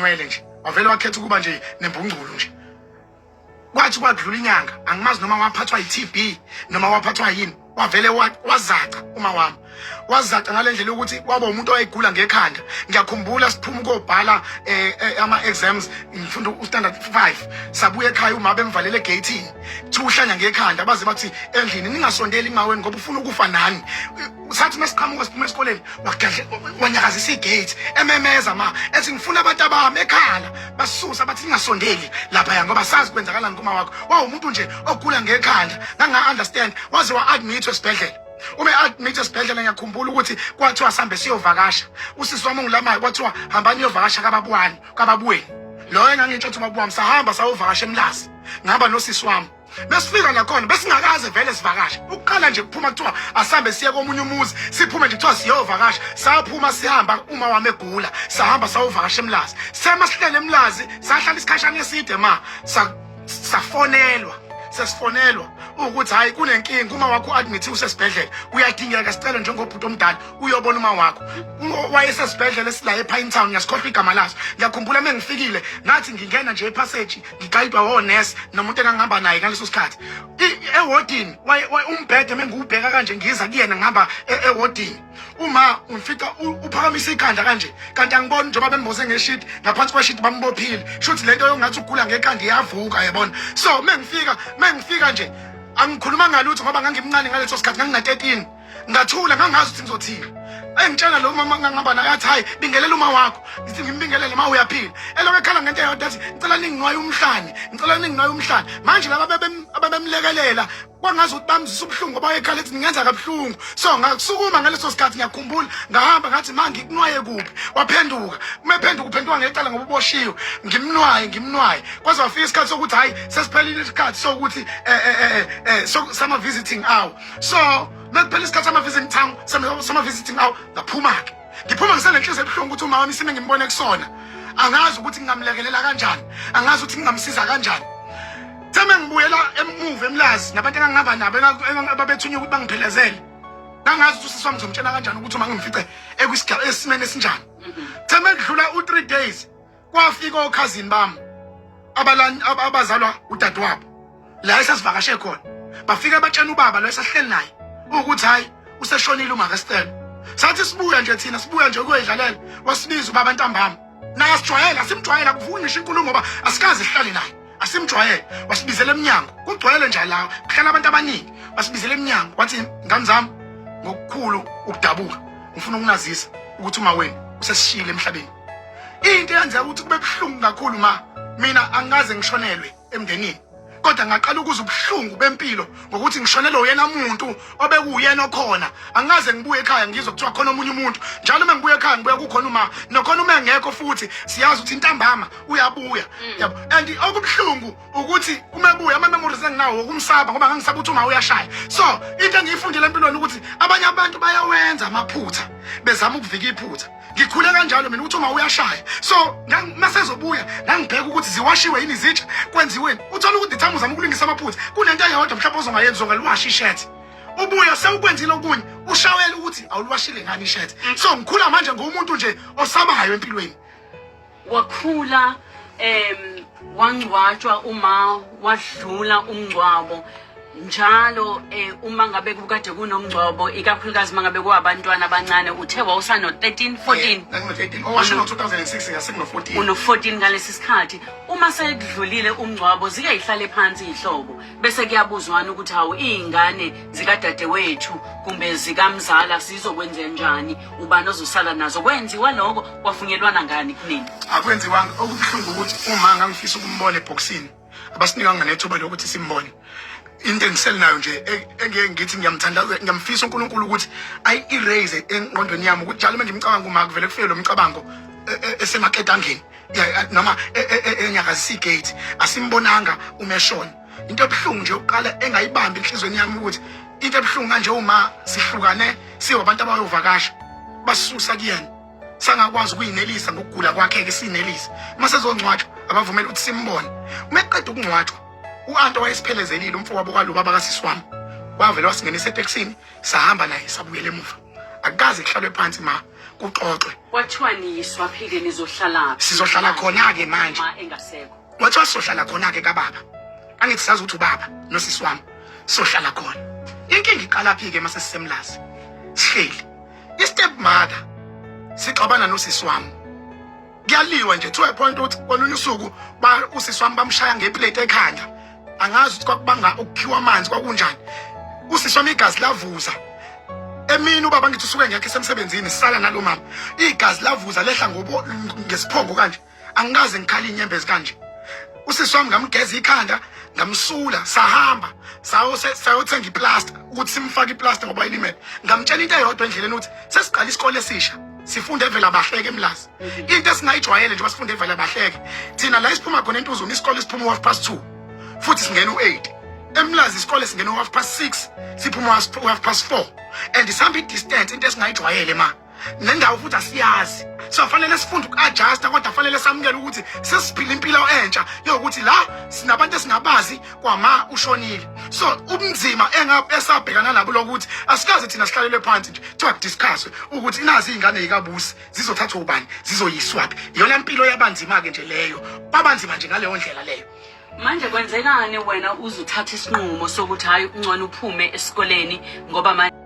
inwele nje, wavele wakhetha ukuba nje nembungculu nje. Kwathi kwadlula inyanga, angimazi noma waphathwa yi-TB noma waphathwa yini, wavele wazaca uma wami, wazaca ngale ndlela yokuthi waba umuntu owayegula ngekhanda. Ngiyakhumbula siphuma ukobhala ama-exams, ngifunda u-standard 5, sabuya ekhaya, uma bemvalele egeyithini, kuthiwa uhlanya ngekhanda, baze bathi endlini ningasondeli kumaweni ngoba ufuna ukufa nani. Sathi masiqhamuka siphuma esikoleni, wagadle wanyakazisa igate, ememeza ma ethi ngifuna abantu abami, ekhala, basusa bathi ningasondeli laphaya ngoba sazi kwenzakalani kuma wakho. Wawumuntu nje ogula ngekhanda, nganga-understand waze wa-admit esibhedlela. Uma e-admit esibhedlela, ngiyakhumbula ukuthi kwathiwa sambe siyovakasha usisi wami ongilamayo, kwathiwa hambani niyovakasha kababwani, kababuweni loyo engangitsho ukuthi ubaba wami. Sahamba sayovakasha eMlazi, ngihamba nosisi wami. Besifika nakhona besingakaze vele sivakashe, ukuqala nje kuphuma kuthiwa asambe siye komunye umuzi, siphume nje kuthiwa siyovakasha. Saphuma sihamba, uma wami egula, sahamba sayovakasha eMlazi. Sema sihlele eMlazi, sahlala isikhashana eside ma safonelwa, sesifonelwa ukuthi hayi, kunenkinga, uma wakho u-admit, usesibhedlela, uyadingeka, sicela njengobhuti omdala uyobona uma wakho. Wayesesibhedlela esila ePinetown, ngiyasikhohlwa igama laso. Ngiyakhumbula uma ngifikile, ngathi ngingena nje epassage, ngigayidwa wonesi nomuntu engangihamba naye ngaleso sikhathi ewodini, umbhede mengiwubheka kanje, ngiza kuyena, ngihamba ewodini, uma ngifica uphakamisa ikhanda kanje, kanti angiboni njengoba bemboze ngeshidi, ngaphansi kweshidi bambophile, shuthi lento yongathi ugula ngekhanda iyavuka, yabona. So mengifika nje, angikhuluma ngalutho ngoba ngangimncane ngaleso sikhathi, ngangina-13. Ngathula, ngangazi ukuthi ngizothini. Engitshela lo mama ngangihamba naye, athi hayi, bingelela uma wakho. Ngithi ngimbingelele, ma uyaphila? Elokhu ekhala ngento eyodwa, athi ngicela ninginwaye umhlane, ngicela ninginwaye umhlane. Manje laba ababemlekelela kwangazi ukuthi bamzisa ubuhlungu ngoba wayekhala ethi ningenza kabuhlungu. So ngasukuma ngaleso sikhathi, ngiyakhumbula ngahamba ngathi ma ngikunwaye kuphi? Waphenduka, uma ephenduka uphenduka ngecala ngoba uboshiwe. Ngimnwaye, ngimnwaye, kwaze wafika isikhathi sokuthi hhayi, sesiphelile isikhathi sokuthi sama-visiting hour. So mekuphela isikhathi sama-visiting town, sama-visiting hour, ngaphuma-ke, ngiphuma ngisenenhliziyo ebuhlungu ukuthi uma wami isime ngimbone kusona, angazi ukuthi ngingamlekelela kanjani, angazi ukuthi ngingamsiza kanjani. Theme ngibuyela emuva eMlazi nabantu engangihamba nabo ababethunywe ukuthi bangiphelezele, ngangazi ukuthi usisi wami ngizomtshela kanjani ukuthi uma ngimfice ekwisigaba esimeni esinjani. Theme kudlula u-3 days, kwafika okhazini bami abazalwa udadewabo la esasivakashe khona, bafika batshena ubaba lo esahleli naye ukuthi hayi, useshonile uMakasicelo. Sathi sibuya nje thina, sibuya nje ukuyidlalela, wasibiza ubaba ntambama, naye asijwayele, asimjwayele, akuvumi ngisho inkulumo ngoba asikaze sihlale naye, asimjwayele. Wasibizela emnyango, kugcwele nje la kuhlala abantu abaningi, wasibizela emnyango wathi, ngane zami, ngokukhulu ukudabuka ngifuna ukunazisa ukuthi uma wenu usesishiyile emhlabeni. Into eyenzeka ukuthi kube buhlungu kakhulu, ma mina angikaze ngishonelwe emndenini, kodwa ngaqala ukuza ubuhlungu bempilo ngokuthi ngishonelwe uyena muntu obekuwuyena okhona. Angikaze ngibuye ekhaya ngizwe kuthiwa khona omunye umuntu. Njalo uma ngibuya ekhaya, ngibuya kukhona uma, nokhona uma engekho futhi siyazi ukuthi intambama uyabuya, yabo. And okubuhlungu ukuthi uma ebuya, ama-memories enginawo wokumsaba ngoba ngangisaba ukuthi uma uyashaya. So into engiyifundile empilweni ukuthi abanye abantu bayawenza amaphutha bezama ukuvika iphutha. Ngikhule kanjalo mina ukuthi uma uyashaya, so masezobuya ngangibheka ukuthi ziwashiwe yini izitsha, kwenziweni. Uthola ukuthi the time uzama ukulungisa amaphutha, kunento eyodwa mhlawumbe ozongayenzi, ungaliwashi ishethi, ubuya sewukwenzile okunye, ushawela ukuthi awuliwashile ngani ishethi. So ngikhula manje ngumuntu nje osabayo empilweni. Wakhula, wangcwatshwa uma wadlula umngcwabo njalo, uma ngabe kukade kunomngcwabo, ikakhulukazi uma ngabe kuwabantwana abancane, uthe wawusano 13 14? Ngangino-13, owasho ngo-2006, ngasekuno-14. Uno-14 ngalesi sikhathi. Uma sekudlulile umngcwabo, zike yihlale phansi ihlobo, bese kuyabuzwana ukuthi hawu, iy'ngane zikadadewethu kumbe zikamzala sizokwenze njani, ubani ozosala nazo? Kwenziwa lokho, kwavunyelwana ngani kunini? Akwenziwanga. Okubuhlungu ukuthi uma ngangifisa ukumbona ebhokisini, abasinikanga nethuba lokuthi simbone. Into engisele nayo nje engeke ngithi ngiyamthandaza, ngiyamfisa uNkulunkulu ukuthi ayi-erase engqondweni yami, ukuthi njalo uma ngimcabanga uma kuvele kufike lo mcabango esemaketangeni noma enyakazisa igate, asimbonanga uma eshona. Into ebuhlungu nje yokuqala engayibambi enhliziyweni yami ukuthi into ebuhlungu kanje, uma sihlukane siwabantu abayovakasha, basusa kuyena, sangakwazi ukuyinelisa ngokugula kwakhe-ke, sinelise uma sezongcwatshwa, abavumela ukuthi simbone. Uma eqeda ukungcwatshwa, u-anto wayesiphelezelile, umfowabo kwalo baba kasisi wami, wavele wasingenisa etekisini, sahamba naye, sabuyela emuva. Akukaze kuhlalwe phansi ma kuxoxwe. Kwathiwa niyiswa phike nizohlala Sizohlala khona-ke manje. Ma engasekho. Kwathiwa sizohlala khona-ke kababa. Angithi sazi ukuthi ubaba nosisi wami sizohlala khona. Inkinga iqala phi-ke mase sisemlazi. Sihleli. I-step mother sixabana nosisi wami. Kuyaliwa nje to a point ukuthi kolunye usuku usisi wami bamshaya ngeplate ekhanda. Angazi ukuthi kwakubanga ukukhiwa amanzi kwakunjani. Usisi wami igazi lavuza. Emini ubaba ngithi usuke ngekho esemsebenzini sisala nalo mama. Igazi lavuza lehla ngobo ngesiphongo kanje. Angikaze ngikhala inyembezi kanje. Usisi wami ngamgeza ikhanda ngamsula sahamba sayothenga iplaster ukuthi simfake iplaster ngoba ilimele. Ngamtshela into eyodwa endleleni ukuthi sesiqala isikole esisha sifunde evela bahleke emlazi. Into esingayijwayele nje basifunde evela bahleke. Thina la isiphuma khona entuzuma isikole siphuma u half past 2 futhi singena u8. Emlazi isikole singena u half past 6 siphuma u half past 4 and sihamba i-distance into esingayijwayele ma. Nendawo futhi asiyazi. So fanele sifunde uku-adjusta kodwa fanele samukele ukuthi sesiphila impilo entsha yokuthi la sinabantu esingabazi kwama ushonile. So ubunzima esabhekana nabo lokuthi asikaze thina sihlalelwe phansi nje kuthiwa kudiscusswe ukuthi inazi iy'ngane yikabusi zizothathwa ubani zizoyiswaphi. Iyona mpilo yabanzima-ke nje leyo. Kwabanzima nje ngaleyo ndlela leyo. Manje kwenzekani wena uzuthatha isinqumo sokuthi hayi ungcono uphume esikoleni ngoba manje